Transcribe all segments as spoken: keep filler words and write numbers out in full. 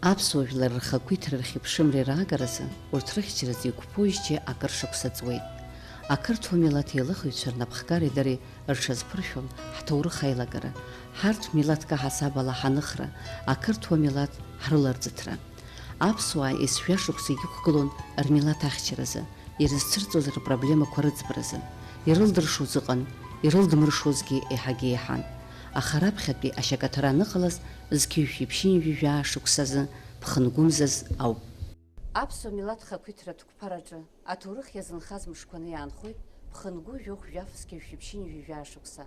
Аԥсуа жәлар рхақәиҭра рхьыԥшымреи раагаразы урҭ рыхьчаразы иқәԥо ишьҭеи акыр шықәса ҵуеит. Ақырҭуа милаҭ еилыхҩцәа рнапхгареи дареи рҽазԥыршәон ҳҭоурых аилагара, ҳарҭ милаҭк аҳасабала ҳаныхра, ақырҭуа милаҭ ҳрыларӡыҭра. Аԥсуаа есшәа шықәса иқәгылон рмилаҭ ахьчаразы, ирызцәырҵуаз рпроблемақәа рыӡбаразы. Ирылдыршоз ыҟан, ирылдмыршозгьы еиҳагьы еиҳан. Аха раԥхьатәи ашьакаҭара аныҟалаз, зқьи жәшәи ԥшьынҩажәи жәаа шықәсазы ԥхынгәымзаз ауп. Аԥсуа милаҭ хақәиҭра ҭқәԥараҿы аҭоурых иазынхаз мышқәаны иаанхоит ԥхынгәы жәохә жәаф зқьи жәшәи ԥшьынҩажәи жәаа шықәса.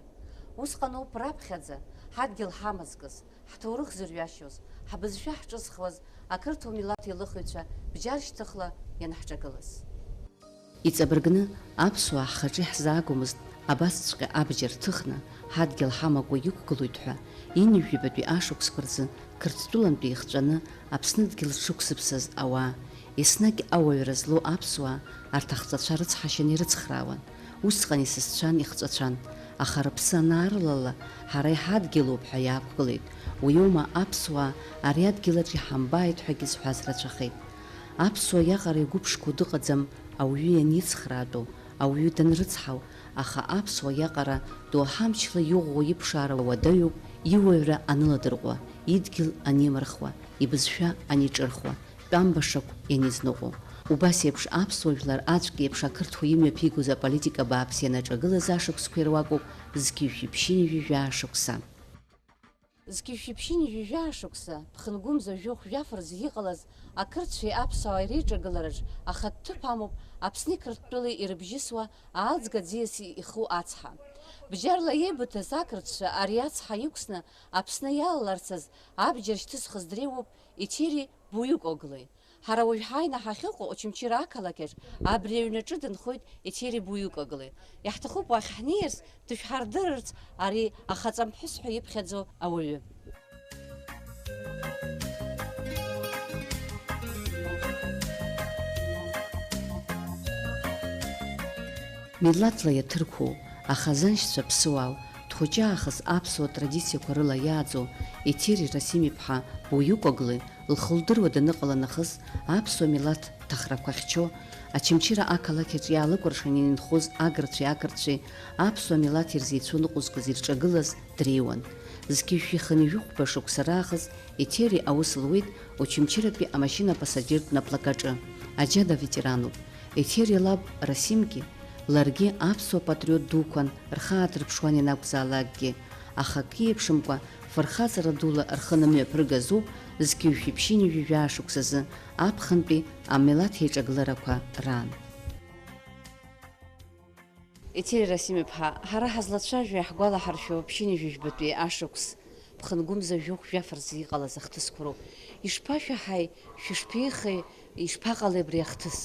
Усҟан ауп раԥхьаӡа ҳадгьыл ҳамазкыз, ҳҭоурых зырҩашьоз, ҳбызшәа ҳҿызхуаз ақырҭуа милаҭ еилыхҩцәа бџьар шьҭыхла ианҳҿагылаз. Иҵабыргны, аԥсуаа ҳхаҿы иаҳзаагомызт, абасҵәҟьа абџьар ҭыхны, ҳадгьыл ҳамакуа иқәгылоит ҳәа, ҩынҩажәи жәабатәи ашықәсқәа рзы Қырҭтәылантәи ихҵәаны Аԥсны дгьыл зҽықәзыԥсаз ауаа, еснагь ауаҩра злоу аԥсуаа арҭ ахҵәацәа рыцҳашьаны ирыцхраауан. Усҟан исасцәан, ихҵәацәан, аха рыԥсы анаарлала, ҳара иҳадгьылуп ҳәа иаақәгылеит. Уиоума аԥсуаа ари адгьыл аҿы иҳамбааит ҳәагьы зҳәаз рацәахеит. Аԥсуа иаҟара игәыԥшқәоу дыҟаӡам ауаҩы ианицхраатәу, ауаҩы данрыцҳау, аха аԥсуа иаҟара доуҳа мчла иӷәӷәоу иԥшаара уадаҩуп, иуаҩра аныладырҟәуа, идгьыл анимырхуа, ибызшәа аниҿырхуа, тәамбашақә ианизныҟәо. Убас еиԥш аԥсуа жәлар аӡәк иеиԥш ақырҭуа имҩаԥигоз аполитика бааԥс ианаҿагылаз ашықәсқәа ируакуп зқьи жәшәи ԥшьынҩажәи жәаа шықәса. Зқьи жәшәи ԥшьынҩажәи жәаа шықәса, ԥхынгәымза жәохә жәаф рзы иҟалаз ақырҭцәеи аԥсуааи реиҿагылараҿ ахатә ҭыԥ амоуп Аԥсни Қырҭтәылеи ирыбжьысуа аалӡга аӡиас иху ацҳа. Бџьарла еибыҭаз ақырҭцәа ари ацҳа иқәсны Аԥсны иалаларц азы абџьар шьҭызхыз дреиуоуп Еҭери Буиукоглои. Ҳара уажә ҳааины ҳахьыҟоу Очамчыра ақалақьаҿ абри аҩнаҿы дынхоит Еҭери Буиукоглои. Иаҳҭахуп уахь ҳнеирц, дышәҳардырырц ари ахаҵамԥҳәыс ҳәа иԥхьаӡо ауаҩы. Милаҭла иаҭырқәоу, ахазаншьцәа ԥсуаау, дхәыҷы аахыс аԥсуа традициақәа рыла иааӡоу Еҭери Расим-иԥҳа Буиукоглы лхы лдыруа даныҟала нахыс, аԥсуа милаҭ ҭахрақәа хьчо, Очамчыра ақалақь аҿы иаалыкәыршан ианынхоз агырцәеи ақырҭцәеи аԥсуа милаҭ ирзеицәоу ныҟәызгоз ирҿагылаз дреиуан. Зқьи жәшәи хынҩажәи хәба шықәса раахыс Еҭери аус луеит Очамчыратәи амашьына-пассажиртә наплакаҿы. Аџьада ветерануп. Еҭери лаб Расимгьы, ларгьы аԥсуа патриот дуқәан, рхы аадырԥшуан ианакәзаалакгьы, аха акы еиԥшымкәа, фырхаҵара дула рхы анымҩаԥыргаз ауп зқьи жәшәи ԥшьынҩажәи жәаа шықәсазы аԥхынтәи амилаҭ еиҿагыларақәа раан. Еҭери Расим-иԥҳа, ҳара ҳазлацәажәо иаҳгәалаҳаршәо ԥшьынҩажәи жәбатәи ашықәс, ԥхынгәымза жәохә жәаф рзы иҟалаз ахҭысқәа роуп. Ишԥашәаҳаи, шәышԥеихеи, ишԥаҟалеи абри ахҭыс?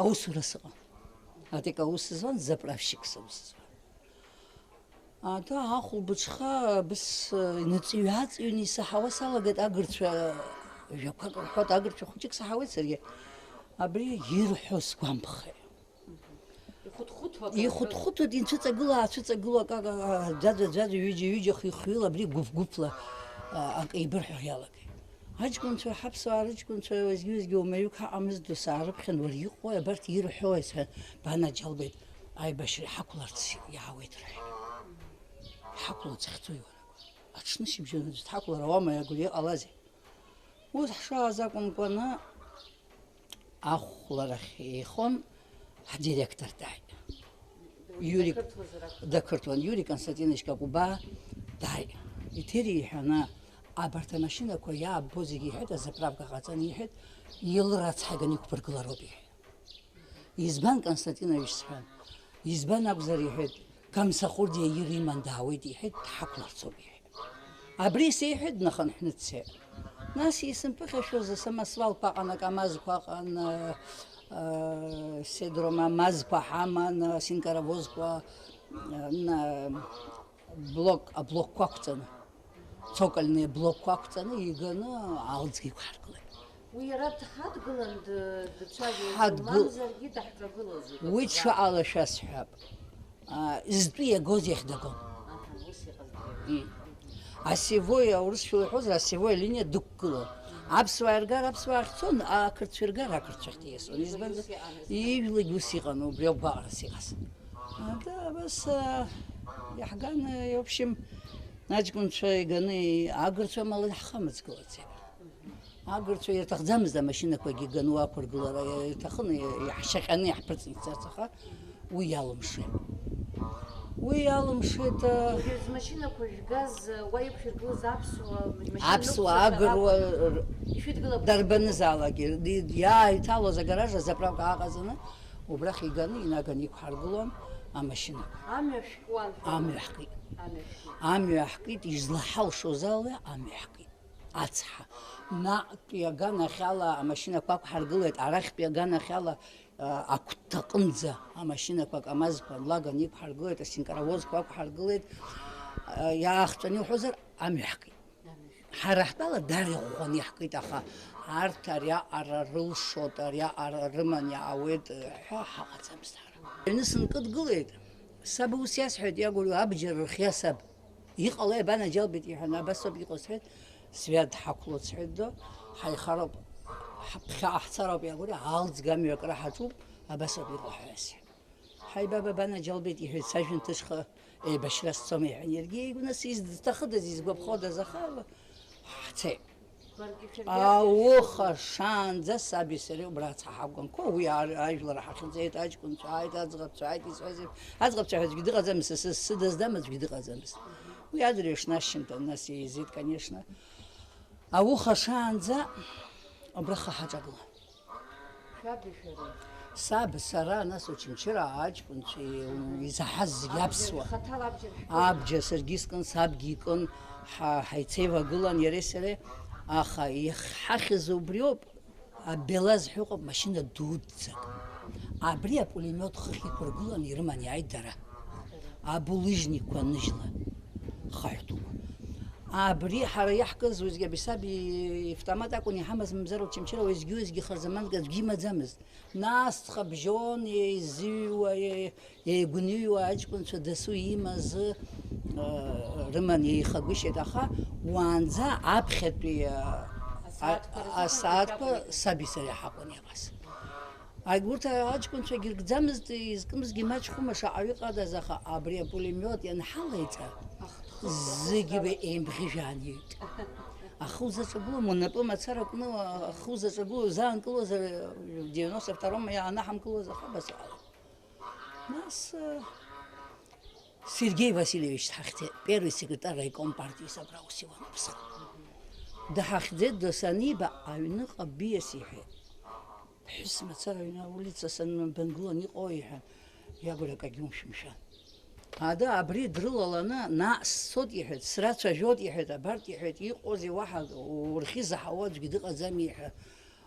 Аусура сыҟан. Аҵәык аус зуан, заправщикс аус зуан. Ада ахәылбыҽха абыс, э, иныҵыҩ-ааҵыҩны исаҳауа салагеит, агырцәа жәақәак рҳәоит, агырцәа хәыҷык саҳауеит саргьы. Абри ирҳәо сгәамԥхеит. Ихәыҭхәыҭуа акы Ихәыҭхәыҭуеит, инцәыҵагыла-аацәыҵагыло акы, акы, акы, ӡәаӡәа, ӡәаӡәа, ҩыџьа, ҩыџьа, хҩы-хҩыла абри гәыԥ-гәыԥла, а, акы еибырҳәо иалагеит. Аҷкәынцәа, ҳаԥсуаа рыҷкәынцәа, уеизгьы-уеизгьы уамаҩык ҳаҟамызт, досаарыԥхьан, уара иҟои, абарҭ ирҳәои сҳәан, банаџьалбеит, аибашьра иҳақәларц иаауеит рҳәеит. Иҳақәло захьӡу иуанагоит. Аҽны шьыбжьон аӡә дҳақәлар ауама, иагәра иҟалазеи? Ус ҳшааз акәымкәаны, ахәларахь еихон, ҳдиректор дааит. Иури дақырҭуазар акәхап. Дақырҭуан, Иури Константинович Какәба дааит. Еҭери иҳәаны, абарҭ амашьынақәа иааббо зегьы иҳәеит, азаправка ҟаҵаны иҳәеит, илрацҳаиганы иқәбыргылароуп иҳәеит. Избан, Константинович, сҳәан. Избан акәзар, иҳәеит, Камсахәырдиа ир иман даауеит, иҳәеит, дҳақәларцоуп, иҳәеит. Абри сеиҳәеит, днахынҳәны дцеит. Нас исымԥыхьашәоз, самосвалқәа аҟан, акамазқәа аҟан, э, э, седромамазқәа ҳаман, э, синкаровозқәа, э, на-, блок, аблокқәа ақәҵаны, цокольные блокқәа ақәҵаны, иганы аалӡга иқәҳаргылеит. Уи иара дҳадгылан, д-, дцәажәон, Ҳадгыл-, дыламзаргьы даҳҿагылозеи? Уи дцәа-, дшыҟала шәасҳәап. А, зтәы иагоз иахь дагон. Аҳа, ус иҟаз дреиуан. М. Осевой, аурысшәала иҳәозар, осевой линиа дықәгылон. Аԥсуаа иргар аԥсуаа ахьцон, ақырҭцәа иргар ақырҭцәа ахьҭииасуан. Избанзар, ижәлагь ус иҟан, убри ауп гәаҟрас иҟаз. Ада абас, а, иаҳган, а, в общем, аҷкәынцәа иганы, агырцәа амала иаҳхамыҵгылаӡеит. Агырцәа ирҭахӡамызт амашьынақәагьы ганы уақәыргылара, иҭахын иаҳшьаҟьаны иаҳԥырҵны ицарц, аха уи иалымшеит. Уи иалымшеит, а, Убри змашьынақәа жәгаз, уа иқәшәыргылоз аԥсуа машьына Аԥсуа, нықәҵатәар агыруа, акәын. Ишәыдгылап. Дарбанызаалакгьы, ди-, иааиҭалоз агараж азаправка ааҟаҵаны, убрахь иганы, инаганы иқәҳаргылон амашьынақәа. Амҩа шәкуан. Амҩа ҳкит. Амҩа шәкуан. Амҩа ҳкит, излаҳалшоз ала амҩа ҳкит. Ацҳа. Наҟтәи аганахьала амашьынақәа ақәҳаргылеит, арахьтәи аганахьала, а, агәҭаҟынӡа амашьынақәа, КамАЗқәа лаганы иқәҳаргылеит, асинкаровозқәа ақәҳаргылеит, а, иаахҵәаны иуҳәозар, амҩа ҳкит. Ҳара ҳтәала дара иӷәӷәаны иаҳкит, аха арҭ ариаҟара рылшоит, ариаҟара рыман иаауеит ҳәа ҳаҟаӡамызт ҳара. Аҩны сынкыдгылеит, саб ус иасҳәеит, иагәырҩо абџьар рхиа саб. Иҟалеи, абанаџьалбеит, иҳәан, абас ауп иҟоу, сҳәеит, связь ҳақәлоит, сҳәеит, до, ҳаихароуп, ҳаԥхьаҟа ҳцароуп, иагәырҩа, алҵга амҩа акра ҳаҿуп, абас ауп иҟоу ҳәа сҳәеит. Ҳаи, баба, абанаџьалбеит, иҳәеит, сажәҩан ҭышха еибашьра сцома, иҳәан, иаргьы игәы нас изҭахыдаз, изгәаԥходаз, аха ҳцеит. Баргьы шәыргьы Ауха шаанӡа саби сареи убра ацҳа ҳақәган. Қәа уи ар-, ажәлар ҳахьӡеит, аҷкәынцәа ааит, аӡӷабцәа ааит, исҳәаз еиԥш, аӡӷабцәа ҳәа аӡәгьы дыҟаӡамызт, са, са, сыдызда аӡәгьы дыҟаӡамызт. Уи адырҩаҽны ашьыжьымҭан нас еизеит, конечно. Ауха шаанӡа убраха ҳаҿагылан. Шәаби шәареи? Саб, сара, нас Очамчыра аҷкәынцәа, изаҳаз зегьы Абџьар, аԥсуа. Хаҭала абџьар шәкын? Абџьар саргьы искын, сабгьы икын, ҳа-, ҳаицеивагылан иареи сареи, аха иахьҳахьыз убриоуп, абелаз ҳәа ыҟоуп, машьына дуӡӡак. Абри апулемиот хыхь иқәыргылан ирыман иааит дара. Абулыжникқәа ныжьла, хаҳәдуқәа. Абри ҳара иаҳкыз уеизгьы абри саб автомат акәын иҳамаз, мамзар Очамчыра уеизгьы-уеизгьы харзаманк аӡәгьы имаӡамызт. Нас ҵхыбжьон еизыҩуа, е-, еигәныҩуа аҷкәынцәа дасу имазы, э, рыман еихагәышьеит, аха уаанӡа аԥхьатәи, э, Асааҭқәа а-, рзы асааҭқәа ҳамҭакы саби сареи ҳакәын иҟаз. Аг-, урҭ аҷкәынцәагьы иркӡамызт, изкымызгьы маҷхәыма, шаҟаҩы ҟадаз, аха абри апулемиот ианҳалеиҵа, Ахҭхы зегьы еимбӷьыжәаан иҩит. Ахы узаҿагылом, унапы мацара кны ахы узаҿагыло, узаанкылозар, девяносто втором иаанаҳамкылоз аха абас иҟалеит. Нас, э, Сергеи Васильевич дҳахьӡеит, первый секретарь райком партии Собраус Ивановск. Дҳахьӡеит, досаниба аҩныҟа биас иҳәеит. Ԥҳәыс мацара аҩны аулица санбангылан иҟоу, иҳәан, иагәра акагьы умшәымшәан. Ада абри дрылаланы, наҟ сцот, иҳәеит, срацәажәот, иҳәеит, абарҭ, иҳәеит, иҟоузеи, уаҳа урхьы заҳауа аӡәгьы дыҟаӡами, иҳәа,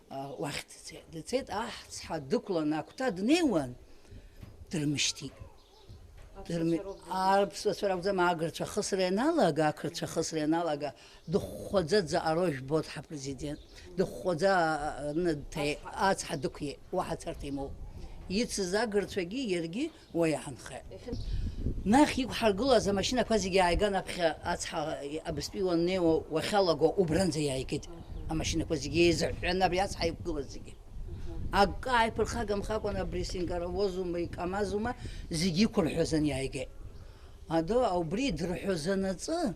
а, уахь дцеит. Дцеит, аҳ цҳа дықәланы агәҭа днеиуан, дырмышьҭит. Дырми-, Аԥсуацәа роуп зегьы. Аԥсуацәа ракәӡам, агырцәа ахысра ианалага, ақырҭцәа ахысра ианалага, дыхәхәаӡа дзаҟароу жәбоит ҳапрезидент. Дыхәхәаӡа, а, а, ны-, дҭаи-, Ацҳа. Ацҳа дықәиеит, уаҳа царҭа имоуп. Ицыз агырцәагьы иаргьы уа иаанхеит. Иахьын- Нах иқәҳаргылаз амашьынақәа зегьы ааиган аԥхьа ацҳа абыстәи уаннеиуа уахьалаго убранӡа иааигеит. Амашьынақәа зегьы еизыҳәҳәаны абри ацҳа иқәгылаз зегьы. Акы ааиԥырхагамхакәан абри синкаровозума, икамазума, зегьы иқәырҳәазан иааигеит. Адо убри дырҳәазанаҵы,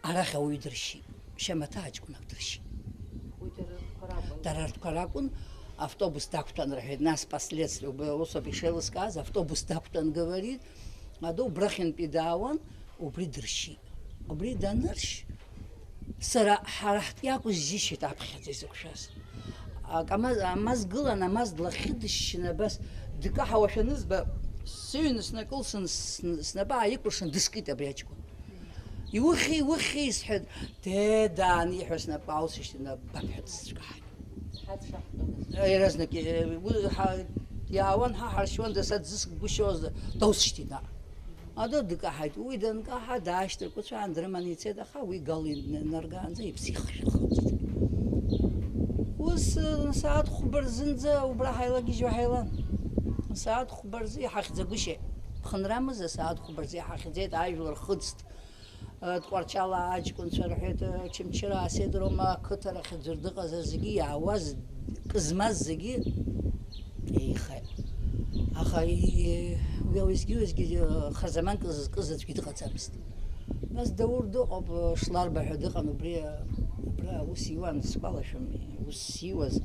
арахь ауаҩы дыршьит. Шьамаҭа аҷкәынак дыршьит. Уи дара ртәқәа ракәын. Дара ртәқәа ракәын, автобус дақәтәан рҳәеит. Нас последствия, убри аусоуп ишеилыскааз, автобус дақәтәан, говорит, адо убрахьынтәи даауан, убри дыршьит. Убри даныршь, сара ҳара ҳтәы иакәыз џьысшьеит аԥхьаӡа изықәшәаз. Акама-, амаз гылан, амаз длахьыдышьшьын абас дкаҳауашәа анызба, сыҩны снакылсын, сн-, снапы ааикәыршан, дыскит абри аҷкәын. Иухьи, иухьи, сҳәеит, дедаан, иҳәа снапы аалсышьҭын, баҳәа дсыцәкаҳаит. Ҳацәаҳәалаз. Иаразнак, э, уи ҳа-, иаауан, ҳа ҳаршьуан, даса дзысгәышьоз, доусшьҭит наҟ. Адо дкаҳаит, уи данкаҳа, даашьҭыркәыцәаан, дрыманы ицеит, аха уи гал инаргаанӡа иԥсы ихшәахыҵит. Ус, э, сааҭ хәба рзынӡа убра ҳаилагьежьуа ҳаилан. Сааҭ хәба рзы иҳахьӡагәышьеит. Ԥхынрамыза сааҭ хәба рзы иҳахьӡеит, ажәлар хыҵт. Тҟәарчал аҷкәынцәа рҳәеит, Очамчыра Аседрома ақыҭарахь аӡәыр дыҟазар зегьы иаауаз, кы змаз зегьы еихеит. Аха и-, уи уеизгьы-уеизгьы хазаманк зызкыз аӡәгьы дыҟаӡамызт. Нас Даур дыҟоуп, Шларба ҳәа дыҟан, убри, абра аус иуан, сгәалашәом, ус иуаз.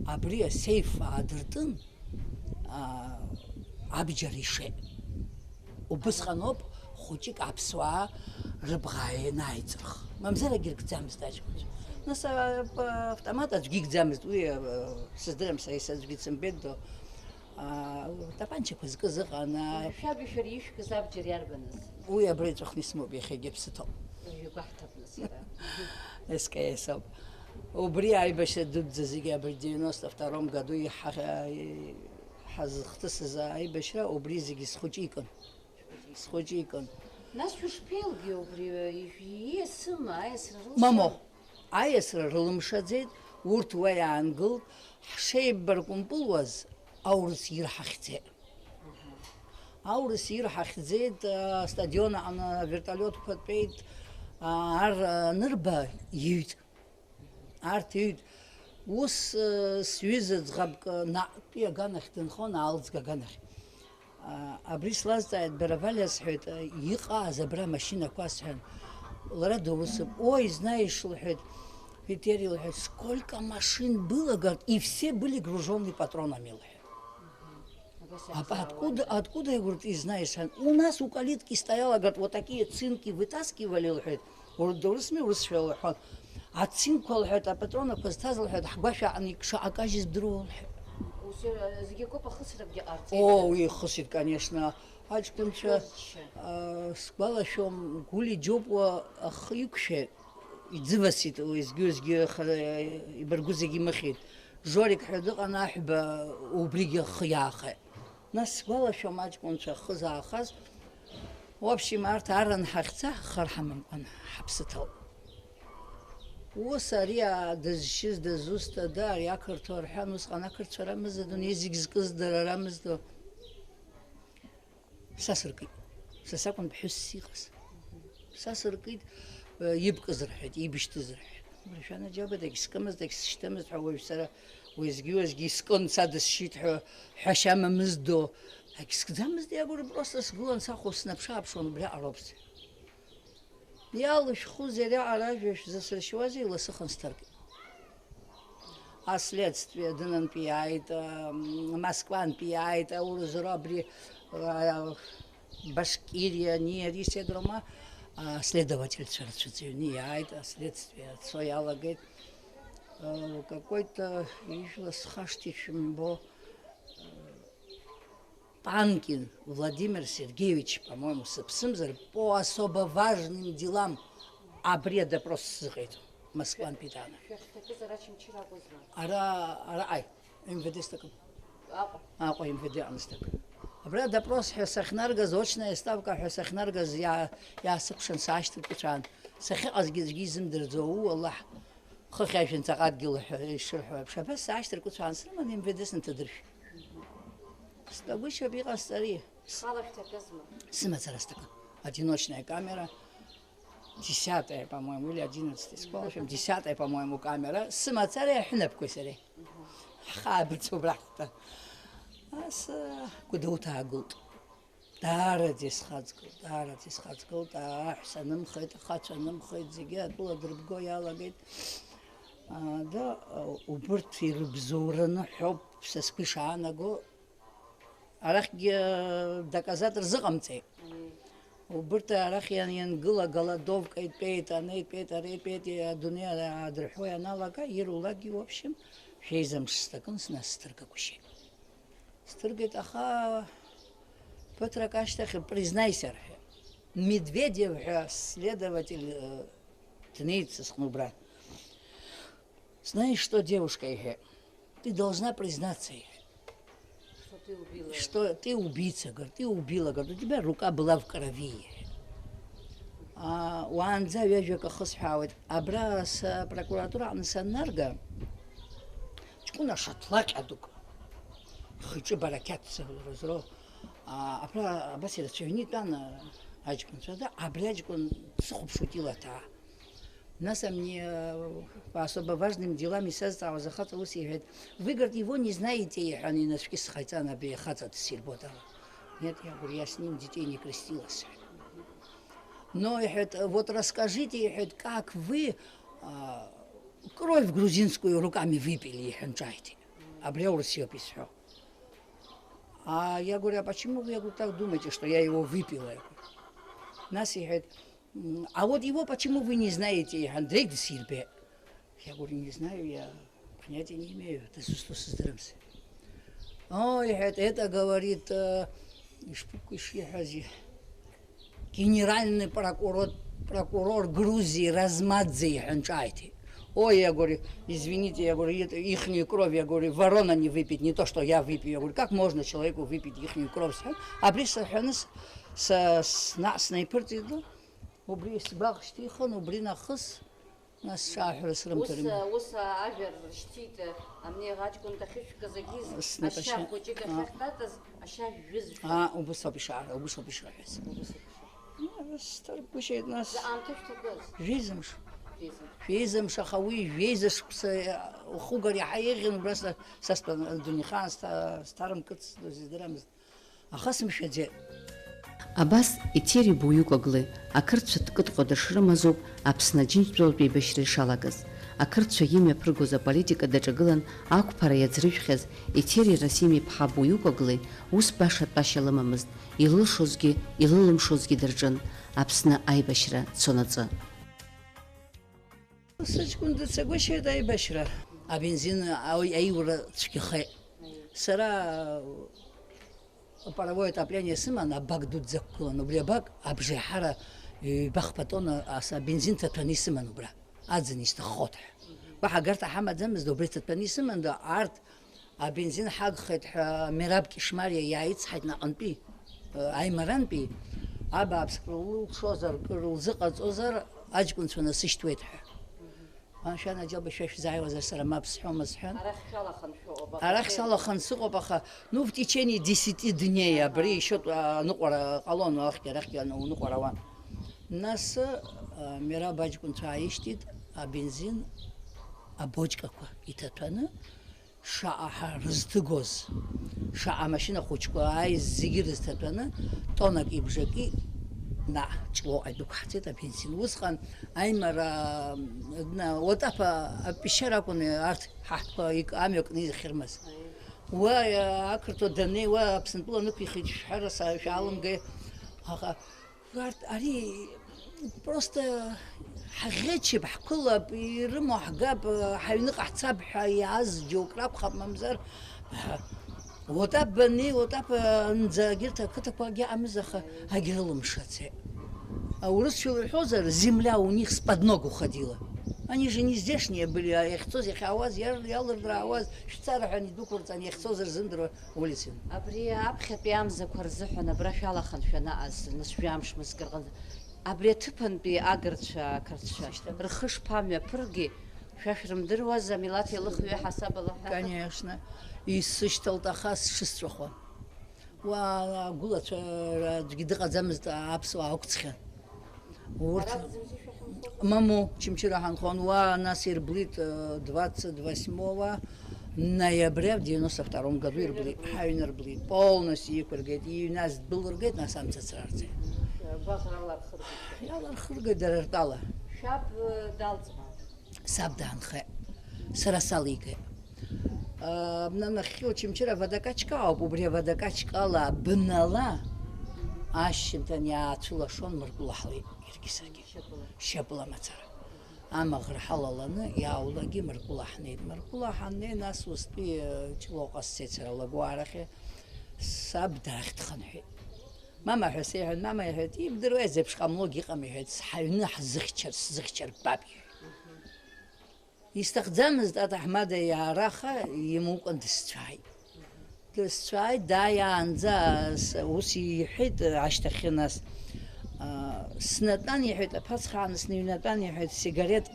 Абри асеиф аадыртын, аа, абџьар ишеит. Убысҟаноуп хәыҷык аԥсуаа рыбӷа ианааиҵырх. Мамзар агьыркӡамызт аҷкәынцәа. Нас, а, п-, автомат аӡәгьы икӡамызт, уи, а, сыздырам са, ес аӡәгьы дсымбеит, до, а, тапанчақәа зкыз ыҟан, а, Шәаб ишәара ишәкыз абџьар иарбаныз? Уи абра иҵәахны исымоуп, иахьагьы аԥсы ҭоуп. Уажәы игәаҳҭап, нас, иара. Ескаес ауп. Убри аибашьра дуӡӡа зегьы абри девяносто втором году иҳа-, ҳазхҭысыз аибашьра убри зегьы схәыҷы икын. Схәыҷы икын. Нас шәышԥеилгеи убри, ишәиасыма, аиасра рылшон? Мамоу, аиасра рылымшаӡеит, урҭ уа иаангылт, ҳшеибаркәымпылуаз аурыс ирҳахьӡеит. Аурыс ирҳахьӡеит, а, астадион аҟны авертолиотқәа тәеит, а, ар анырба, иҩт. Арҭ иҩт. Ус, э, сҩыза ӡӷабк, э, наҟтәи аганахь дынхон, аалӡга аганахь. А, абри слазҵааит, бара, Валиа, сҳәеит, э, иҟааз абра амашьынақәа, сҳәан. Лара доурысуп. Ой, знаешь, лҳәеит, Витери, лҳәеит, сколько машин было, говорит, и все были гружёны патронами, лҳәеит. Абас откуда, откуда, говорит, и знаешь, сҳәан. У нас у калитки стояло, говорит, вот такие цинки вытаскивали, лҳәеит. Урыс, урысми, урысшәа лҳәон. Ацинкқәа, лҳәеит, апатронақәа зҭаз, лҳәеит, ҳгәашә аҟны ик-, шаҟа кажьыз бдыруоу, лҳәеит. Ус, э, зегьы акоуп, ахысракгьы ҟарҵеит. О, уи ихысит, конечно. Аҷкәынцәа, Шәызшьа. Э, сгәалашәом, Гәли Џьопуа ахы иқәшәеит, иӡывасит, уеизгьы-уеизгьы аха, э, ибаргәы зегьы имыхьит. Жорик ҳәа дыҟан, аҳәба убригьы ахы иаахеит. Нас сгәалашәом аҷкәынцәа ахы заахаз. В общем, арҭ аран ҳахьца, хар ҳамамкәан ҳаԥсы ҭоуп. Ус ари, а, дызшьыз дызусҭада, ари ақырҭуа рҳәан, усҟан ақырҭцәа рамыза, адунеи зегь зкыз дара рамызда. Са сыркит. Са сакәын ԥҳәысс иҟаз. Са сыркит, э, ибкыз рҳәеит, ибышьҭыз рҳәеит. Мыршәан аџьаба дагьскымызт, дагьсышьҭымызт ҳәа уажә сара уеизгьы-уеизгьы искын, са дысшьит ҳәа ҳәашьа амамыздо. Дагьскӡамызт иагәра, просто сгылан, сахәо снаԥшы-ааԥшуан, убри аҟароуп сҳәеит. Иалышәхузеи ари аҟара ажәа шәзасыршьуазеи, ласыхан сҭаркит. Аследствие дынантәи иааит, м, Москвантәи иааит, аурызоуроу абри, а, Башкириа, Ниари Седрома, а, следовательцәа рацәаӡа иҩны иааит, аследствие ацо иалагеит. Э, какой-то, ижәла схашҭит шәымбо, э, Панкин Владимир Сергеевич, по-моему, сыԥсымзар, по особо важным делам абри адопрос сзыҟаиҵон, Москвантәи дааны. Шәахьҭакыз ара Очамчыра акәызма? Ара, араҟа, М В Д сҭакын. Аҟәа. Аҟәа М В Д аҟны сҭакын. Абра адопрос ҳәа сахьнаргаз, очная ставка ҳәа сахьнаргаз иаа-, иаасыкәшан саашьҭыркәыцәаан. Сахьыҟазгьы аӡәгьы изымдырӡо, уу, Аллаҳ, хыхь ажәҩан ҵаҟа адгьыл ҳәа ишырҳәо еиԥш, абас саашьҭыркәыцәаан срыман, М В Д сынҭадыршәит. Сҭагәышьап, иҟасҵари? Шәхала шәҭакызма? Сымацара сҭакын. Одиночная камера, десятая, по-моему, или одиннадцатая, сгәалашәом, десятая, по-моему, камера, сымацара иаҳәынаԥқәеи сареи. Ҳхы аабырцәо убрахь ҳтәа. Ас, Гәдоуҭа аагылт. Даараӡа исхаҵгылт, даараӡа исхаҵгылт, аҳәса нымхеит, ахацәа нымхеит, зегьы атәыла дырбго иалагеит. А, да, убырҭ ирыбзоураны ҳәоуп са сгәы ишаанаго. Арахьгьы доказать рзыҟамҵеит. Мм. Убырҭ арахь иан-, иангыла, голодовка итәеит, ана итәеит, ара итәеит, адунеи аадырҳәо ианалага, ирулакгьы, в общем, шәеизамш сҭакын, снасҭыргагәышьеит. Сҭыргеит, аха ԥыҭрак ашьҭахь, признайся, рҳәеит. Медведев ҳәа следователь, э, днеит сысҟны убра. Знаешь что, девушка, иҳәеит, ты должна признаться, иҳәеит, Что ты убила? Что ты убийца, говорит, ты убила, говорит, у тебя рука была в крови, иҳәеит. А, уаанӡа ҩажәак ахысҳәаауеит. Абра са-, прокуратура аҟны саннарга, ҷкәына шаҭлаҟьа дук, ихы-иҿы барақьаҭ зҳәо, а, абра абас ирацәаҩны итәан, а, Аҷкәынцәа, да, абри аҷкәын дсыхәаԥшуеит илаҭаа. Нас амни, э, по особо важным делам исазҵаауаз ахаҵа ус иҳәеит, вы, говорит, его не знаете, иҳәан, инацәкьыс сҟаиҵан абри ахаҵа дсирбоит ала. Нет, я говорю, я с ним детей не крестила, сҳәеит. Но, иҳәеит, вот расскажите, иҳәеит, как вы, а, кровь грузинскую руками выпили, иҳәан ҿааиҭит. Абри аурыс иоуп исҳәо. А я говорю, а почему вы, я говорю, так думаете, что я его выпила? Я говорю. Нас иҳәеит, м, а вот его почему вы не знаете, иҳәан, дырегь дсирбеит. Я говорю, не знаю, я понятия не имею, дызусҭоу сыздырам сҳәеит. О, иҳәеит, это, говорит, э, ишԥыкәу ишиҳәази, генеральный прокурор, прокурор Грузии Размадзе иҳәан ҿааиҭит. Ой, я говорю, извините, я говорю, это ихнюю кровь, я говорю, ворона не выпьет, не то, что я выпью. Я говорю, как можно человеку выпить ихнюю кровь? Сҳәан, абри саҳәаны с-, са-, сна-, снаиԥырҵит, убри сгәаӷ шьҭихын, убри нахыс, нас сҿааҳәара срымҭарым. Ус, ус ажәа ршьҭит, амни аҷкәын дахьышәкыз агьиз, снапашьа, ашьа хәыҷык, а, ахьахьтатаз, ашьа жәыз шәа. А, убыс ауп ишаара, убыс ауп ишаҳәаз. Убыс ауп ишаҳәаз. Сҭаргәышьеит нас. Заҟа аамҭа шәҭагыз? Жәеиза мш. Жәеиза мш. Жәеиза мш, аха уи жәеиза шықәса, ухугар иаҳа еиӷьын, убра са, са стәан, адунеихаан сҭа-, сҭарымкырц сыздырамызт. Аха сымшәаӡеит. Абас Еҭери Буиукаглы ақырҭцәа ҭкыдҟәа дышрымазоуп Аԥсны Аџьынџьтәылатә еибашьра ишалагаз. Ақырҭцәа имҩаԥыргоз аполитика даҿагылан ақәԥара иаӡрыжәхьаз Еҭери Расим-иԥҳа Буиукаглы ус баша тәашьа лымамызт, илылшозгьы, илылымшозгьы дырҿын, Аԥсны аибашьра цонаҵы. Сыҷкәын дыцагәышьеит аибашьра. Абензин аи-, аиура цәгьахеит. Сара апаровое отопление сыман, абак дуӡӡа ақәгылан. Убри абак абжеиҳара ҩба-хԥа тонна ас-, абензин ҭаҭәаны исыман убра. Аӡын исҭаххоит ҳәа. Уаҳа агарҭа ҳамаӡамызт, убри ҭаҭәаны исыман, да, арҭ Абензин ҳагхеит ҳәа Мераб Кьышмариа иааицҳаит наҟынтәи, э, аимарантәи, абааԥс, кыр улшозар, кыр улзыҟаҵозар, аҷкәынцәа насышьҭуеит ҳәа. Аншәан аџьалба шәа шәзааиуазар сара мап сҳәома сҳәан. Арахь шәалаханы шәыҟоуп, аха Арахь салаханы сыҟоуп, аха, ну, в течение десяти дней абри ишьоит, а, аныҟәара ҟалон, арахьгьы, арахьгьы аны уныҟәарауан. Нас, а, Мераб аҷкәынцәа ааишьҭит, абензин абочкақәа иҭаҭәаны, шаҟа ҳа рызҭыгоз, шаҟа амашьына хәыҷқәа ааиз зегьы рызҭатәаны, тоннак ибжаки наҟ Ҷлоуҟа идәықәҳҵеит абензин. Усҟан аимара, на, Уатаԥа апещера акәын арҭ ҳаҳҭқәа ик-, амҩа кны изхьырмаз. Уа, ақырҭуа даннеи, уа Аԥсынтәыла нықәихит шәҳәара са-, шәаалымгеи. Аха Арҭ, ари просто ҳаӷьычып, ҳԥылап, ирымоу ҳгап, ҳаҩныҟа ҳцап ҳәа иааз џьоук ракәхап, мамзар, Отап баннеи, Отап, э, нӡа егьырҭ ақыҭақәагьы ыҟамыз, аха агьрылымшацеи. Аурысшәала иҳәозар, земля у них с-под ног уходила. Они же не здешние были, а иахьцоз, иахьаауаз, иар-, иалырдраауаз, шәцара ҳәа идәықәырҵан, иахьцоз рзымдыруа. Улицин. Абри аԥхьатәи амзақәа рзыҳәан абра шәалаханы шәанаҟаз, нас жәамш мызкы рҟынӡа, абри аҭыԥантәи агырцәа, ақырҭцәа, рхы шԥамҩаԥырги, шәа шәрымдыруаз, амилаҭ еилыхҩы ҳасаб ала ҳәа? Конечно. Исышьҭалт, аха сшысҵәахуан. Уа агәылацәа аӡәгьы дыҟаӡамызт, аԥсуаа ықәцхьан. Урҭ Ара зымзи шәахьынхоз? Мамоу, Чымчыра ҳанхон, уа нас ирблит, э, двадцать восьмого ноября в девяносто втором году ирблит, ҳаҩны рблит, полностью иқәыргеит, иҩназ дәылыргеит, нас амца ацрарҵеит. Гәаӷрала рхыргеит. Иалархыргеит дара ртәала. Шәаб, э, далҵма? Саб даанхеит. Сара салигеит. Абна нахьхьи Очамчыра аводокачка ауп, убри аводокачкала бнала ашьжьымҭан иаацәылашон Мыркәыла ҳлеит иаргьы саргьы. Шьапыла. Шьапыла мацара. Амаӷра ҳалаланы иааулагьы Мыркәыла ҳнеит. Мыркәыла ҳаннеи, нас устәи, э, Ҷлоуҟа сцеит сара Лагәаа рахьы. Саб дарахь дхынҳәит. Мама ҳәа сеиҳәан, мама иҳәеит, ибдыруеи, зеиԥш ҟамлогь иҟам, иҳәеит, ҳаҩны ҳзыхьчар, сзыхьчар ббап, иҳәеит. Исҭахӡамызт аҭаҳмада иаараха, имукәан дысцәааит. Дысцәааит, дааиаанӡа с-, ус иҳәеит, ашьҭахьы нас, а, снатәан, иҳәеит, аԥацха ааны сныҩнатәан, иҳәеит, сигаретк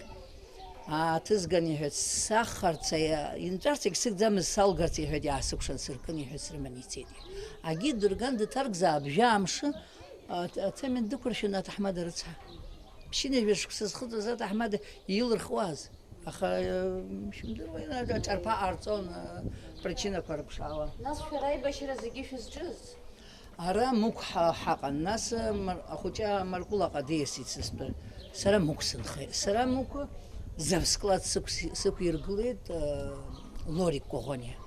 ааҭызган, иҳәеит, сахарц, а, инҵәарц егьсыгӡамыз салгарц, иҳәеит, иаасыкәшан сыркын, иҳәеит, срыман ицеит. Агьи дырган дыҭаркзаап, жәамш Аҭ-, аҭамел дықәыршәаны аҭаҳмада рыцҳа. Ԥшьынҩажәа шықәса зхыҵуаз аҭаҳмада илырхуаз. Аха, э, шәымдыруеи, аҿарԥа ҟарҵон, э, причинақәа рыԥшаауан. Нас шәара аибашьра зегьы шәызҿыз? Ара Мықә ҳа-, ҳаҟан, нас, э, Мар-, ахәыҷы Маркулаҟа диасит сыстәы. Сара Мықә сынхеит. Сара Мықә завсклад сықәси-, сықәиргылеит, э, Лорик Коӷониа.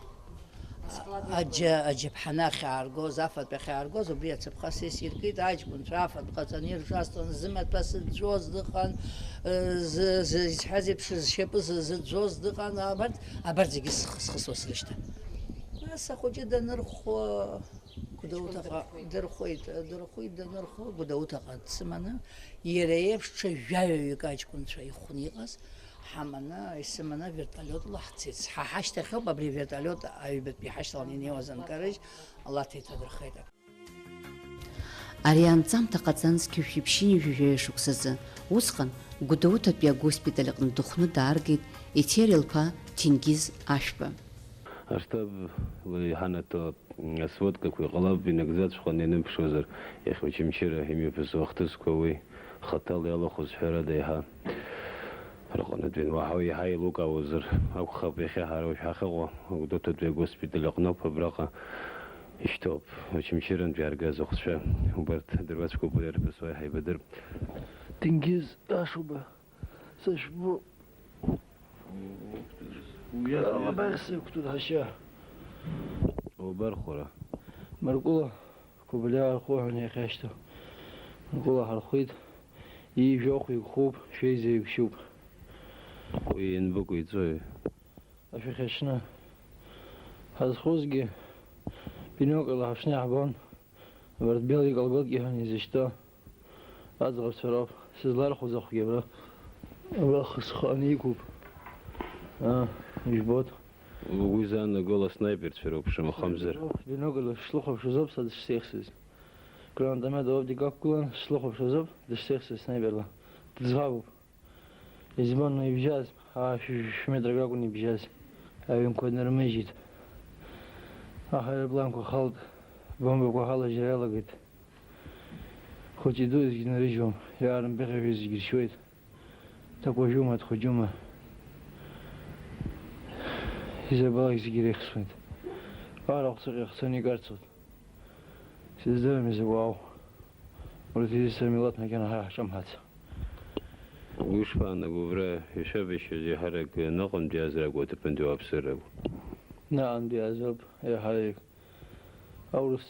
Аџьа-, аџьаԥҳаны ахьааргоз, афатә ахьааргоз, убри ацаԥха са исиркит, аҷкәынцәа афатә ҟаҵаны ирҿасҵон, зымаҭәа сыӡәӡәоз дыҟан, зы, зы, изҳәаз еиԥш, зшьапы зы-, зыӡәӡәоз дыҟан, абарҭ, абарҭ зегьы сх-, схысуа срышьҭан. Нас ахәыҷы данырхәо, Гәдоуҭаҟа дырхәеит, дырхәеит, данырхәо, Гәдоуҭаҟа дсыманы, иара иеиԥш ҽа жәаҩаҩык аҷкәынцәа ихәны иҟаз, ҳаманы, исыманы вертолиотла ҳцеит. Ҳа ҳашьҭахьоуп абри авертолиот аҩбатәи ҳашьҭаланы инеиуаз анкарыжь, Аллаҭ иҭадырхеит. Ари анҵамҭа ҟаҵан зқьи жәшәи ԥшьынҩажәи жәаҩа шықәсазы. Усҟан Гәдоуҭатәи агоспиталь аҟны дыхәны дааргеит Еҭери лԥа Ҭенгиз Ашәба. Аштаб иҳанаҭо асводкақәа иҟалап, инагӡаҵәҟьаны ианымԥшуазар, иахьа Очамчыра имҩаԥысуа ахҭысқәа уи хаҭала иалахәыз ҳәарада иаҳа рҟынтәин, уаҳа уи иаҳа еилукаауазар акәхап, иахьа ҳара уажә ҳахьыҟоу Гәдоуҭатәи агоспиталь аҟноуп, абраҟа ишьҭоуп Очамчырантә иааргаз ахәцәа, убарҭ дырбаҵәҟьоуп, уи арԥыс уа иҳаибадырп. Тенгиз Ашәба. Сышәбо. Уи абар сықәтәоуп ҳашьа. Убар хәара. Маркула Кобылиа архәы ҳәа иахьашьҭоу. Маркула ҳархәит. Ижәохә игхуп, шәеиза игшьуп. Уи ианбыкәиҵои? Ашәахьаҽны ҳазхозгьы биноклла ҳаԥшны иаҳбон. Абарҭ белки колготки ҳәа изышьҭоу аӡӷабцәа роуп. Сызлархәыз ахәгьы абра, абра схы аниқәуп. Аа, ижәбоит. Угәы изаанагоу аснайперцәа роуп, шамахамзар. Биноклла шслыхәаԥшуаз ауп са дышсеихсыз. Гранатомет оптика ақәгылан, шслыхәаԥшуаз ауп дышсеихсыз снайперла. Дыӡӷабуп. Избан ибжьаз, аа, шәи-, шәи метрак ракәын ибжьаз. Аҩнқәа нырмыжьит. Аҳаирпланқәа халт, бомбақәа ҳалажьра иалагеит. Хәыҷи дуи зегьы нарыжьуам, иаарымԥыхьашәа зегьы ршьуеит. Ҭакәажәума, ҭхәыҷума. Изабалак зегьы реихсуеит. Арахә сыҟьахцаны икарцоит. Сыздырам изакәу ау. Урҭ изы сырмилаҭ макьана ҳара ҳҿамҳац. Уи шԥаанаго, убра ишәабашьыз еиҳарак анаҟәантәи азракәу аҭыԥантәи уааԥсыракәу? Наҟантәи азоуп еиҳарак. Аурыс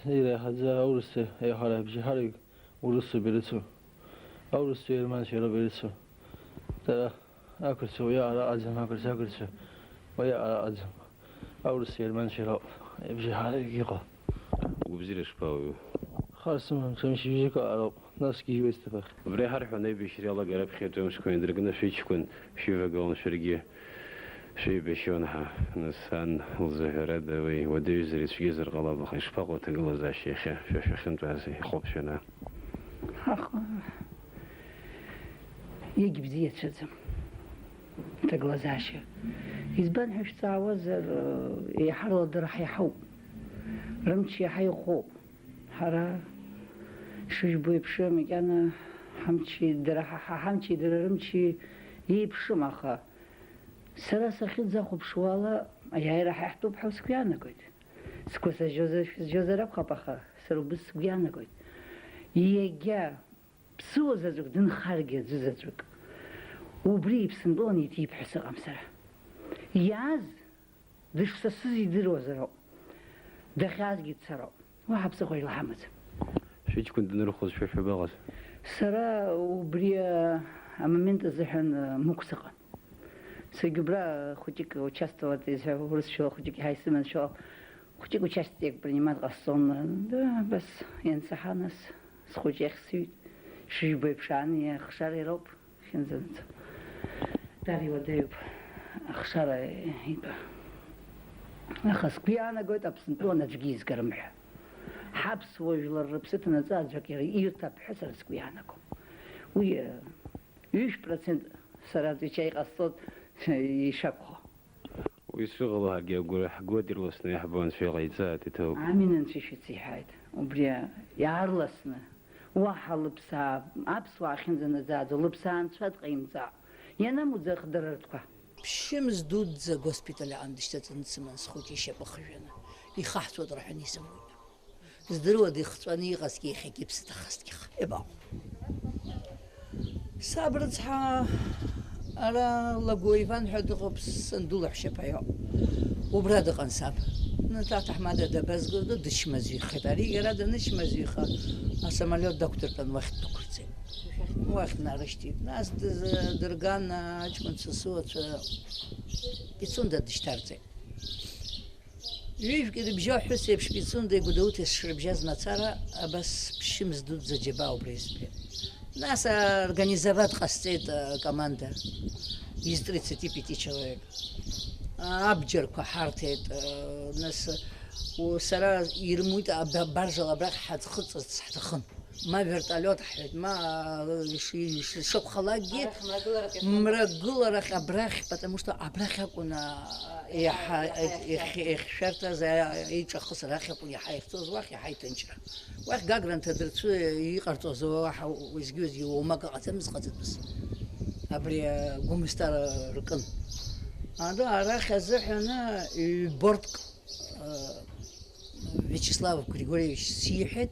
иреиҳаӡа, аурыс еиҳарак бжьаҳарак урысуп ирыцу. Аурысцәа, ерманцәа роуп ирыцу. Дара ақырҭцәа уи аҟара аӡам, ақырҭцәа, ақырҭцәа уи аҟара аӡам. Аурысцәа, ерманцәа роуп ибжьаҳарак иҟоу. Гәыбзиара шԥауаҩу? Хар сымам, ҽа мчыбжьык аҟароуп, насгьы иҩуеит сҭыԥахь. Убри иҳарҳәон аибашьра иалагар аԥхьатәи амшқәа ианрыгны шәыҷкәын шәивагылан шәаргьы. Шәеибашьуан ҳәа, нас, ан лзыҳәарада уи уадаҩзар ицәгьазар ҟалап, аха ишԥаҟоу аҭагылазаашьа иахьа, шәа шәахьынтәааз иҟоуп шәана? Аха иагьбзиацәаӡам аҭагылазаашьа. Избан ҳәа шәҵаауазар, еиҳарала дара ҳаиҳауп, рымч иаҳа иӷәӷәоуп. Ҳара, шыжәбо еиԥш, макьана ҳамчи дара, ҳа, ҳа, ҳамчи дара рымчи еиԥшым, аха Сара сахьынӡахәаԥшуала, аиааира ҳаиҳтәуп ҳәа сгәы иаанагоит. Сгәы сажьозар, шәызжьозар акәхап, аха сара убыс сгәы иаанагоит. Иагьа ԥсыуа заҵәык дынхаргьы, аӡәы заҵәык, убри иԥсынтәыланы иҭип ҳәа сыҟам сара. Иааз дышсасыз идыруазароуп, дахьаазгьы дцароуп. Уаҳа ԥсыхәа илҳамаӡам. Шәыҷкәын данырхәоз шәа шәабаҟаз? Сара убри, а, амомент азыҳәан, а, Мықә сыҟан. Саргьы убра хәыҷык участвовать ҳәа, урысшәала хәыҷык иаҳа исыман шәала. Хәыҷык участие принимать ҟасҵон. Да, абас иансаҳа, нас схәыҷы иахь сыҩит. Шыжәбо еиԥш аан, иахшара ироуп. Хьынӡанаӡа. Дара иуадаҩуп ахшара итәы. Аха сгәы иаанагоит, Аԥсынтәылан аӡәгьы изгарым ҳәа. Ҳаԥсуа жәлар рыԥсы ҭанаҵы аӡәк иара ирҭап ҳәа сара сгәы иаанагом. Уи, э, ҩышә процент сара аҵәича иҟасҵоит ишакәхо. Уи шыҟало ҳаргьы агәра ҳгәы адырласны иаҳбо Анцәа иҟаиҵааит, иҭоуп. Амин, Анцәа ишәыцеиҳәааит. Убри иаарласны Уаҳа лыԥсаа, аԥсуаа ахьынӡанаӡааӡо, лыԥсаа анцәа дҟаимҵааит, ианамуӡах дара ртәқәа. Ԥшьымз дуӡӡа агоспиталь аҟны дышьҭаҵаны дсыман схәыҷы ишьапы хжәаны. Ихаҳҵәоит рҳәан исымуит. Здыруада ихҵәаны иҟазҭгьы, иахьагьы иԥсы ҭахазҭгьы. Ебаҟ. Саб рыцҳа, ара Лагәуа Иван ҳәа дыҟоуп, санду лаҳәшьаԥа иоуп. Убра дыҟан саб. Ныҭа аҭаҳмада дабазгоз, дычмазаҩхеит. Ари иара данычмазаҩха, асамолиот дақәдыртәан уахь ддәықәырҵеит. Уахь днарышьҭит. Нас дыз-, дырган аҷкәын сасуацәа Пицунда дышьҭарҵеит. Ҩыжәк ирыбжьоу аҳәыс еиԥш Пицунда Гәдоуҭа ишрыбжьаз мацара, абас ԥшьымз дуӡӡа џьабаа убра избеит. Нас организовать ҟасҵеит, а, команда. Из тридцати пяти человек. А, абџьарқәа ҳарҭеит, а, нас, у, сара ирымуит, аб-, абаржала абрахь ҳаӡхыҵырц ҳҭахын. Ма вертолиот ҳҳәеит, ма, иш-, иш-, ишакәхалакгьы, арахь мрагыларак иаҳҳәон. Мрагыларахь абрахь, потому что абрахь акәын, а, иаҳа-, иаҳа-, иахь-, иахь-, иахьшәарҭаз, а, иҿахыс арахь акәын иаҳа ихьӡоз, уахь иаҳа иҭынчра. Уахь Гагра анҭадырцәы иҟарҵоз уаҳа уеизгьы-уеизгьы уамак ыҟаӡамызт ҟаҵатәыс. Абри, а, Гәымсҭа ркын. Ада арахь азыҳәаны ҩбортк, а, Виачеслав Григорьевич сиҳәеит,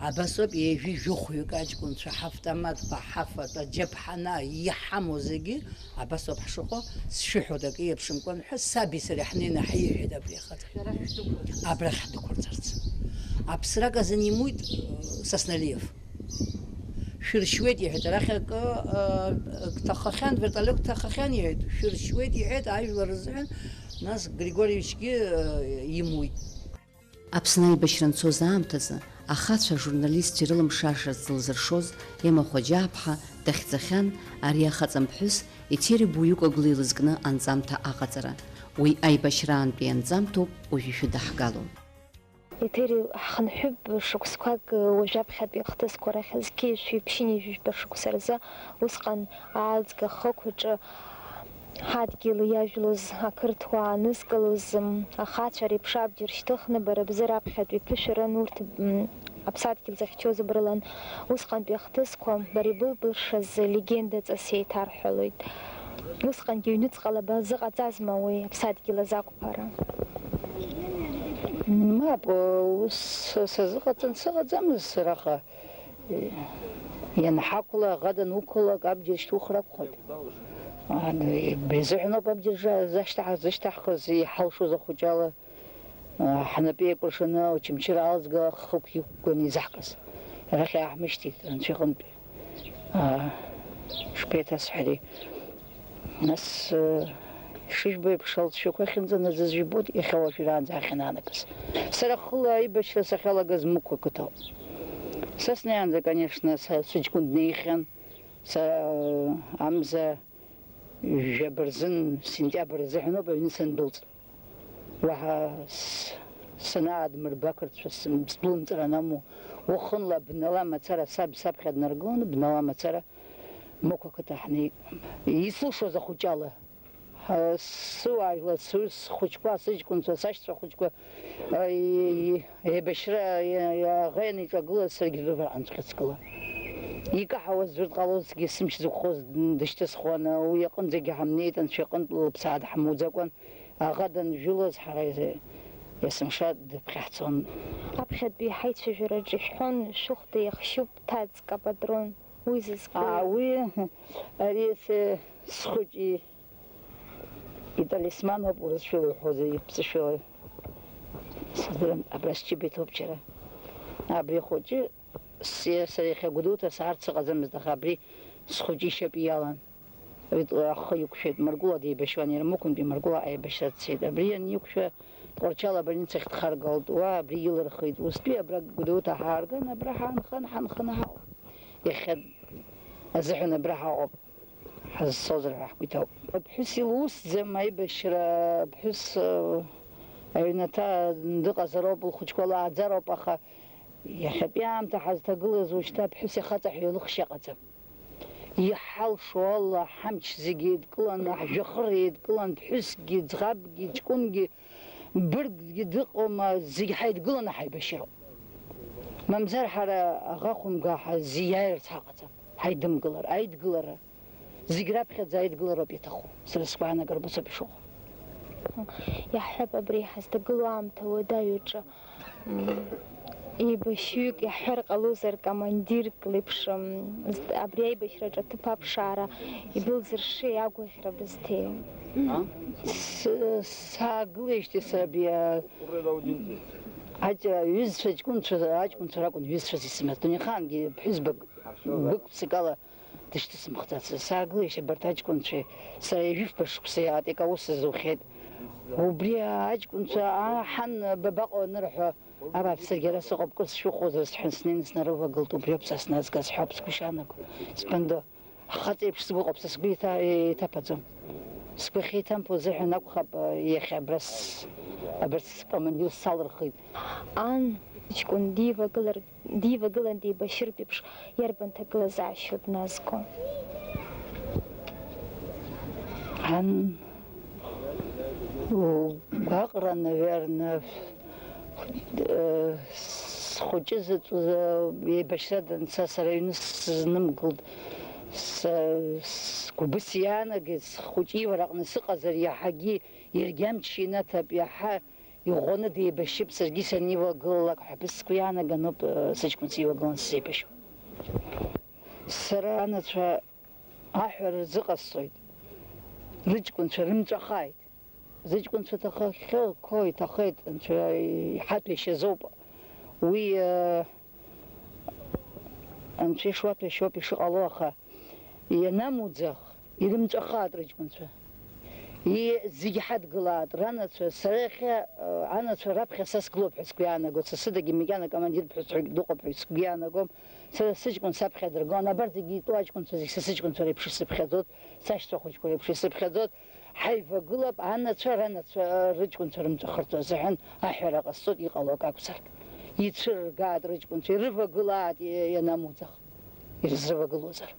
абас ауп, ҩажәи жәохәҩык аҷкәынцәа ҳавтоматқәа, ҳафатә, аџьаԥҳана иҳамоу зегьы абас ауп ҳшыҟоу, сшәыҳәоит акы иеиԥшымкәан ҳәа, саби сареи ҳнеины ҳиҳәеит абри ахаҵа. Шәара шәдәықәырҵарц. Абрахь ҳдәықәырҵарц. Аԥсрак азын имуит, э, Сасналиев. Шәыршьуеит, иҳәеит, арахь акы, э, гҭахахьан, вертолиот гҭахахьан, иҳәеит, шәыршьуеит, иҳәеит, ажәлар рзыҳәан, нас Григорьевичгьы, э, имуит. Аԥсны аибашьра анцоз аамҭазы, ахацәа ажурналистцәа ирылымшашаз лзыршоз Ема Хоџьааԥҳа дахьӡахьан ари ахаҵамԥҳәыс Еҭери Буиук агәыла илызкны анҵамҭа аҟаҵара. Уи аибашьраантәи анҵамҭоуп уажәы ишәыдаҳгало. Еҭери ҳхынҳәып шықәсқәак уажәаԥхьатәи ахҭысқәа рахь зқьи жәшәи ԥшьынҩажәи жәба шықәса рзы усҟан аалӡга хықәаҿы Ҳадгьыл иажәлоз ақырҭуа аанызкылоз, м, ахацәа реиԥш абџьар шьҭыхны бара бзы раԥхьатәи ԥышәаран урҭ, м, аԥсадгьыл захьчоз убрылан. Усҟантәи ахҭысқәа бара ибылбылшаз легендаҵас еиҭарҳәалоит. Усҟангьы ҩныҵҟала базыҟаҵазма уи аԥсадгьыл азы ақәԥара? Мап, ус сазыҟаҵан сыҟаӡамызт сара аха. Ианҳақәла, аӷа дануқәлак, абџьар шьҭухыр акәхоит. Ан-, Бизыҳәаноуп абџьар жа-, зашьҭаҳ-, зышьҭаҳхыз, иҳалшоз ахәыҷала, а, ҳнапы еикәыршаны Очамчыра аалӡга хықә иқәганы изаҳкыз. Арахь иааҳмышьҭит, Анцәа иҟынтәи. А, шԥеиҭасҳәари? Нас, э, ишыжәбо еиԥш, алҵшәақәа ахьынӡанаӡаз жәбоит, иахьа уажәраанӡа ҳахьанаанагаз. Сара хыла аибашьра сахьалагаз Мықә ақыҭоуп. Са снеиаанӡа, конечно, са сыҷкәын днеихьан, са, э, амза жәаба рзын, сентиабр азыҳәаноуп аҩны сандәылҵ. Уаҳа с-, санаадмырба ақырҭцәа сым-, сдәылымҵыр анаму, уахынла бнала мацара саб саԥхьа днаргыланы, бнала мацара Мықә ақыҭа ҳнеит. Исылшоз ахәыҷала, ҳа, сыуаажәлар, сыҩ-, схәыҷқәа, сыҷкәынцәа, сашьцәа хәыҷқәа, а, и-, и-, еибашьра, и-, и-, аӷа ианиҿагылаз саргьы дәывараҟынҵәҟьа сгылан. Икаҳауаз ӡәыр дҟалозҭгьы, сымч зықәхоз дышьҭысхуан, уи аҟынӡагьы ҳамнеит, анцәа иҟынтә лыԥсаа дҳамуӡакәан, аӷа данжәылоз ҳара есымша дыԥхьаҳцон. Аԥхьатәи ҳаицәажәараҿы ишәҳәон, шәыхәда иахшьуп, ҭаҵк, апатрон. Уи зызку? Аа, уи, ари са схәыҷы италисман ауп, урысшәала иҳәозар, иԥсышәала. Сыздырам, абра сҷыба иҭоуп џьара. Абри ахәыҷы, с-, сара иахьа Гәдоуҭа саарц сыҟаӡамызт, аха абри схәыҷы ишьапы иалан. Уи ахы иқәшәеит, Маргәыла деибашьуан, иара Мықәынтәи Маргәыла аибашьра дцеит. Абри аниқәшәа, Тҟәарчал абольницахь дхаргалт, уа абри илырхит. Устәи абра Гәдоуҭа ҳаарган, абра ҳаанхан, ҳанханы ҳаҟоуп. Иахьа азыҳәан абра ҳаҟоуп, ҳазцозар ҳәа ҳгәы иҭоуп. Аԥҳәыс илусӡам аибашьра, аԥҳәыс, э, аҩнаҭа дыҟазароуп, лхәыҷқәа лааӡароуп, аха иахьатәи аамҭа ҳазҭагылаз ушьҭа аԥҳәыс ихаҵа ҳәа илыхшьа ыҟаӡам. Иҳалшо ала ҳамч зегьы еидкыланы, ҳжәҩахыр еидкылан, ԥҳәысгьы, ӡӷабгьы, ҷкәынгьы, быргкгьы дыҟоума, зегь ҳаидгыланы ҳаибашьроуп. Мамзар ҳара аӷа хәымга ҳазиааирц ҳаҟаӡам, ҳаидымгылар, аидгылара, зегь раԥхьаӡа аидгылароуп иаҭаху, сара сгәаанагарбоит соуп ишыҟоу. Иаҳҳәап, абри ҳазҭагылоу аамҭа уадаҩаҿы, м, еибашьҩык иаҳҳәар ҟалозар, командирк леиԥш, м, зт-, абри аибашьраҿы аҭыԥ аԥшаара ибылзыршеи агәаӷьра бызҭеи? С-, саагылеижьҭеи сара абри, а, аҷ-, аҩызцәа, аҷкәынцәа, аҷкәынцәа ракәын ҩызцәас исымаз. Дунеихаангьы ԥҳәызбак гәык-ԥсык ала дышьҭысымхӡацызт. Саагылеижьҭеи абарҭ аҷкәынцәеи сареи жәыфба шықәса иаатәеи аус азухьеит. Убри аҷкәынцәа, аа, ҳан, бабаҟоу анырҳәо, абааԥсыргьы ара сыҟоуп, кыр сшәыхәозар сҳәан, снеины снарывагылт, убриоуп са сназгаз ҳәа ауп сгәы шаанаго. Избандо, ҳхаҵеиԥш сгәы ыҟоуп, са сгәы иҭа-, иҭаԥаӡом. Сгәы ахьеиҭамԥо азыҳәан акәхап, иахьа абра с-, абарҭ скомандир салырхит. Ан, ҷкәын дивагылар, дивагылан деибашьыртә еиԥш, иарбан ҭагылазаашьоу дназго? Ан, угәаҟра, наверное, э, схәыҷы заҵәы, э, еибашьра данца, сара аҩны сызнымгылт, с-, сгәы быс иаанагеит, схәыҷы ивараҟны сыҟазар, иаҳагьы иаргьы амч инаҭап, иаҳа иӷәӷәаны деибашьып, саргьы санивагылалак ҳәа бысгәы иаанаганоуп, э, сыҷкәын сивагылан сзеибашьуа. Сара анацәа аҳәара рзыҟасҵоит, рыҷкәынцәа рымҵәахааит. Зыҷкәынцәа ҭахахьоу қәа иҭахеит, анцәа иҳаҭәеишьазоуп. Уи, э, анцәа ишуаҭәеишьоуп ишыҟало, аха ианамуӡах, ирымҵәахаат рыҷкәынцәа. И-, зегьы ҳадгылаат, ранацәа, сара иахьа, э, анацәа раԥхьа са сгылоуп ҳәа сгәы иаанагоит, са сыдагьы макьана командир ԥҳәыс ҳәа дыҟоуп ҳәа сгәы иаанагом. Сара сыҷкәын саԥхьа дыргон, абарҭ зегьы итәоу аҷкәынцәа зегь са сыҷкәынцәа реиԥш исыԥхьаӡоит, сашьцәа хәыҷқәа реиԥш исыԥхьаӡоит. Ҳаивагылап, анацәа, ранацәа, рыҷкәынцәа рымҵәахырҭоу азыҳәан аҳәара ҟасҵоит, иҟало акы акәзар. Ицәырыргаат рыҷкәынцәа, ирывагылаат, и-, ианамуӡах, ирызрывагылозар.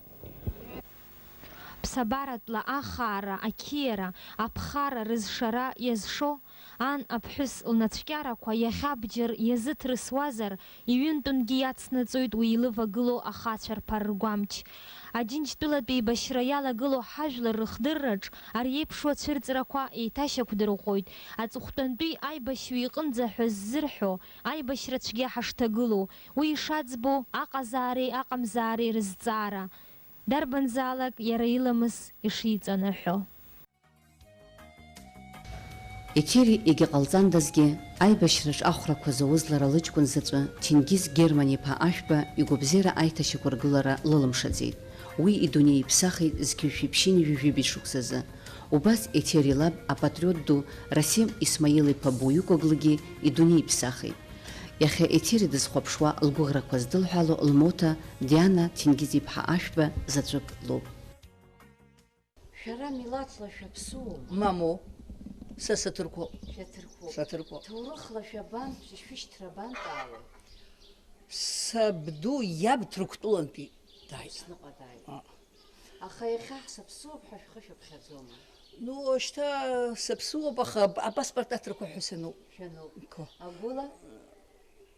Ԥсабаратәла ахаара, ақьиара, аԥхара рызшара иазшо, ан аԥҳәыс лнацәкьарақәа иахьабџьар иазыҭрысуазар, иҩынтәынгьы иацнаҵоит уи илывагылоу ахацәа рԥара ргәамч. Аџьынџьтәылатә еибашьра иалагылоу ҳажәлар рыхдырраҿ ари еиԥшу ацәырҵрақәа еиҭашьақәдырӷәӷәоит, аҵыхәтәантәи аибашьҩы иҟынӡа ҳәа ззырҳәо, аибашьра цәгьа ҳашҭагылоу, уи ишаӡбо аҟазаареи аҟамзаареи рызҵаара. Дарбанзаалак иара иламыс ишиҵанаҳәо. Еҭери егьа ҟалҵандазгьы, аибашьраҿ ахәрақәа зауз лара лыҷкәын заҵәы, Ҭенгиз Герман-иԥа Ашәба, игәабзиара аиҭашьақәыргылара лылымшаӡеит. Уи идунеи иԥсахит зқьи жәшәи ԥшьынҩажәи жәибжь шықәсазы. Убас Еҭери лаб, апатриот ду Расим Исмаил-иԥа Буиукоглыгьы идунеи иԥсахит. Иахьа Еҭери дызхәаԥшуа, лгәыӷрақәа здылҳәало лмоҭа Диана Ҭенгиз-иԥҳа Ашәба заҵәык лоуп. Шәара милаҭла шәаԥсуоума? Мамоу, са саҭырқәоуп. Шәаҭырқәоуп. Саҭырқәоуп. Ҭоурыхла шәабан, шәышәышьҭра абантәаауеи? Сабду иаб Ҭырқәтәылантәи дааит. Аԥсныҟа дааит. А. Аха иахьа ҳсаԥсуоуп ҳәа шәхы шәыԥхьаӡома? Ну, шьҭа саԥсуоуп, аха ап-, апаспорт аҭырқәа ҳәа сануп. Шәануп. Қо. Агәыла?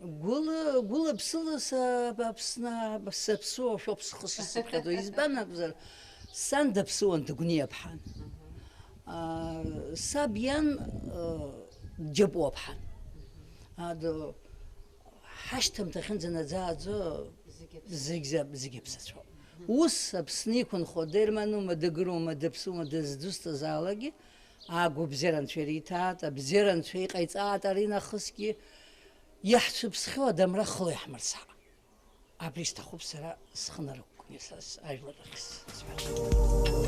Гәыла, гәыла-ԥсыла са-, Аԥсны, саԥсуоу шәоуп схы шысыԥхьаӡо. Избан акәзар, сан даԥсуан, дыгәниаԥҳан. Аҳа. А, саб иан, а, џьапуаԥҳан. Аҳа. Адо, ҳашьҭамҭа ахьынӡанаӡааӡо зегь аԥс-, зегь за-, зегь аԥсацәоуп. Аҳа. Ус Аԥсны иқәынхо, дерманума, дагырума, даԥсума, дыздусҭазаалакгьы, агәабзиара Анцәа ириҭааит, абзиара Анцәа иҟаиҵааит аринахысгьы. Иаҳцәыԥсхьоу адамра хыла иаҳмырцҳа. Абри сҭахуп сара схы нарықәкны са с-, ажәлар рахь сцәажәо.